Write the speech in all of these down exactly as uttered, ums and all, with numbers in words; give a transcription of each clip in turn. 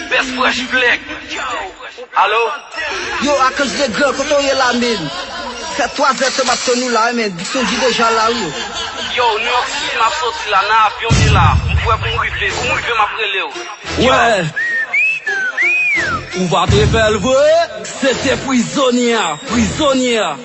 Best Fresh Flex. Alo? Yo, Akanj Legrand, kote w ye la menm? Fè twa zè tan m ap tann ou la, wi, men Dixon G deja la, wi. Yo, New York City, m ap soti la, nan avyon m ye la. M prè pou m rive, pou m rive, m ap rele w. Yo. Wè. Ou pa t refè l vre? Se te prizonye a, prizonye a.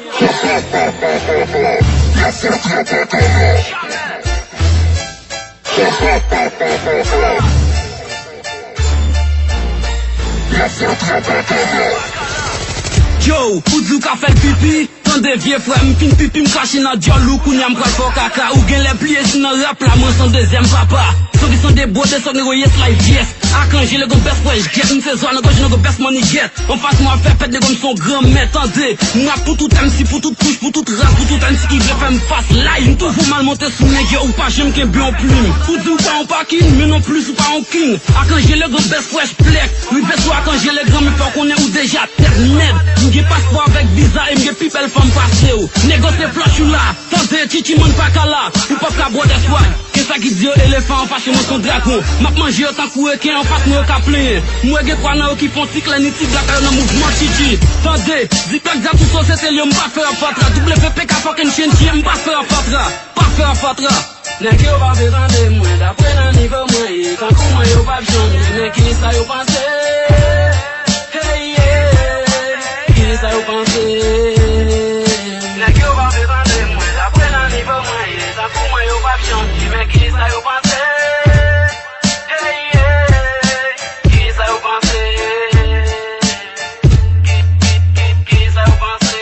Yo, ou di w ka fè l pipi? Tande vye frè, m fin pipi, m krache nan dyòl ou, kounye a m pral fè w kaka. Ou genlè pliye jou nan rap la, mwen se yon dezyèm papa. Sòk li sande bwode, sòk nègo yes life yes. Akanj Legrand Best Fresh Get, m se zwa nan gòj nègo Best Money Get. Anfas mwen ap fè pèt nègo m se yon granmèt, tande. M rap pou tout M C, pou tout kouch, pou tout ras, pou tout M C ki vle fè m fas live. M toujou mal monte sou nèg yo, ou pa janm kenbe yon plim. Ou di w pa yon pakin, men non plis ou pa yon king. Akanj Legrand Best Fresh Flex. Rive sou Akanj Legrand, men fò w konnen ou deja tèt nèt. M gen paspò avèk viza e m gen pi bèl fanm pase w. Nègo se flòch ou la. Tande, Chichi Man pa ka la. Ou p ap ka bwè dèsway. Gen sa ki di yo elefan an fache, mwen se yon dragon. M ap manje yo tankou reken, anfas mwen yo ka plenyen. Mwen gen twa nan yo ki fè yon ti klè, ni ti blak a yo nan mouvman Chichi. Tande, Ziploc Zatouso se te lye, m pa fè rap fatra. W P K fucking Chenchi, m pa fè rap fatra. Pa fè rap fatra. Nèg yo pa vle tande mwen, daprè nan nivo mwen ye, tankou mwen yo p ap janm ye, men kisa yo panse? Hey, yeah. Kisa yo panse? Nèg yo pa vle tande mwen, daprè nan nivo mwen ye, tankou mwen yo p ap janm ye, men kisa yo panse? Hey, yeah. Kisa yo panse? Ki, ki, ki, kisa yo panse?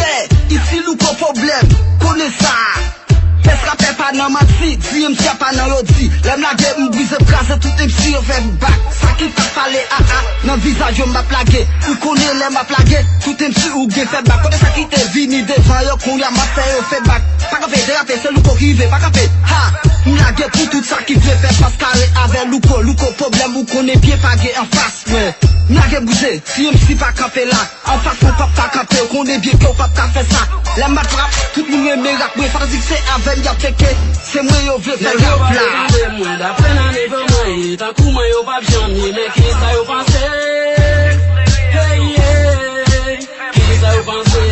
Yeah, isi Louko pwoblèm, konnen sa. Best rapè pa nan manti, D M C a pa nan yo di. Lè m lage, m brize, m kraze, tout M C yo fè bak. Sa ki t ap pale, a, a, nan vizaj yo m ap lage. Ou konnen lè m ap lage, tout M C ou gen fè bak. Kote sa ki te vini devan yo, kounye a m ap fè yo fè bak. Pa kanpe, derape, se Louko ki rive, pa kanpe, ha. M lage pou tout sa ki vle fè fas kare avè Louko. Louko pwoblèm, ou konnen byen pa gen anfas, men. M lage, m brize, si M C pa kanpe la. Anfas mwen p ap ka kanpe, ou konnen byen ke w p ap ka fè sa. Lè m ap rap, tout moun renmen rap mwen, fanatik se avè m y ap tcheke. Se mwen yo vle fè rap la. Nèg yo pa vle tande mwen, daprè nan nivo mwen ye, tankou mwen yo p ap janm ye, men kisa yo panse? Hey, yeah. Kisa yo panse?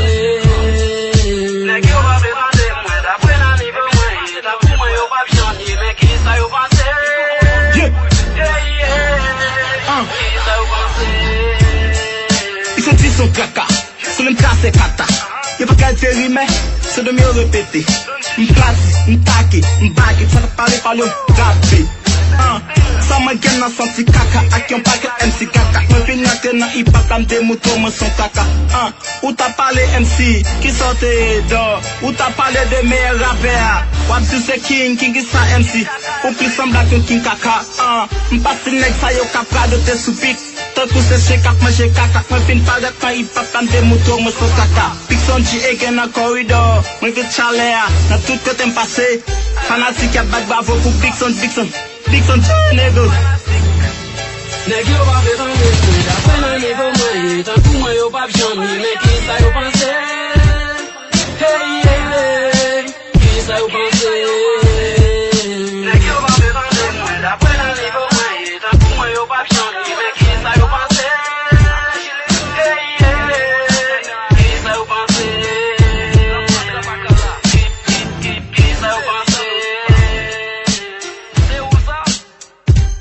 Nèg yo pa vle tande mwen, daprè nan nivo mwen ye, tankou mwen yo p ap janm ye, men kisa yo panse? Yeah. Hey, yeah. Ah. Kisa yo panse? Li soti son kaka. Sou li m kase kata. Yo pa ka di se rimè, se de m yo repete. M plase, m take, m bake, sa k ap pale, pale, yo tape. Ah, sa mwen gen nan santi kaka ak yon pakèt M C kaka. Mwen vin rantre nan hip hop la, m te moutre w mwen se yon kaka. Ah, ou t ap pale M C, kisa w te ye dò? Ou t ap pale de meyè rapè a. W ap di w se king, king kisa M C? Ou plis sanble ak yon king kaka. Ah, m pa stil nèg sa yo k ap radote sou beat. Tankou se chen k ap manje kaka, mwen vin parèt nan hip hop la, m te moutre w mwen se kaka. Big Son G again nan koridò, mwen vin chalè a, nan tout kote m pase. Fanatik y ap bat bravo pou Big Son, Big Son, Big Son G, nègo. Nèg yo pa vle tande mwen, daprè nan nivo mwen ye, tankou mwen yo p ap janm ye, men kisa yo panse? Hey, yeah. Kisa yo panse? Nèg yo pa vle tande mwen, daprè nan nivo mwen ye, tankou mwen yo p ap janm ye, men kisa yo panse? Hey, yeah. Kisa yo panse? Ki, ki, ki, kisa yo panse? Se ou sa?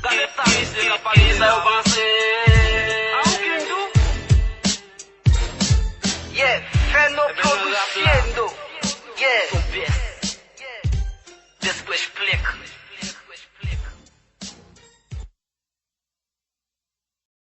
Gade sa, mesye, k ap pale de sa. Kisa yo panse? A ou gen tou? Yeah, Feno Produciendo. Yeah. Best Fresh Flex.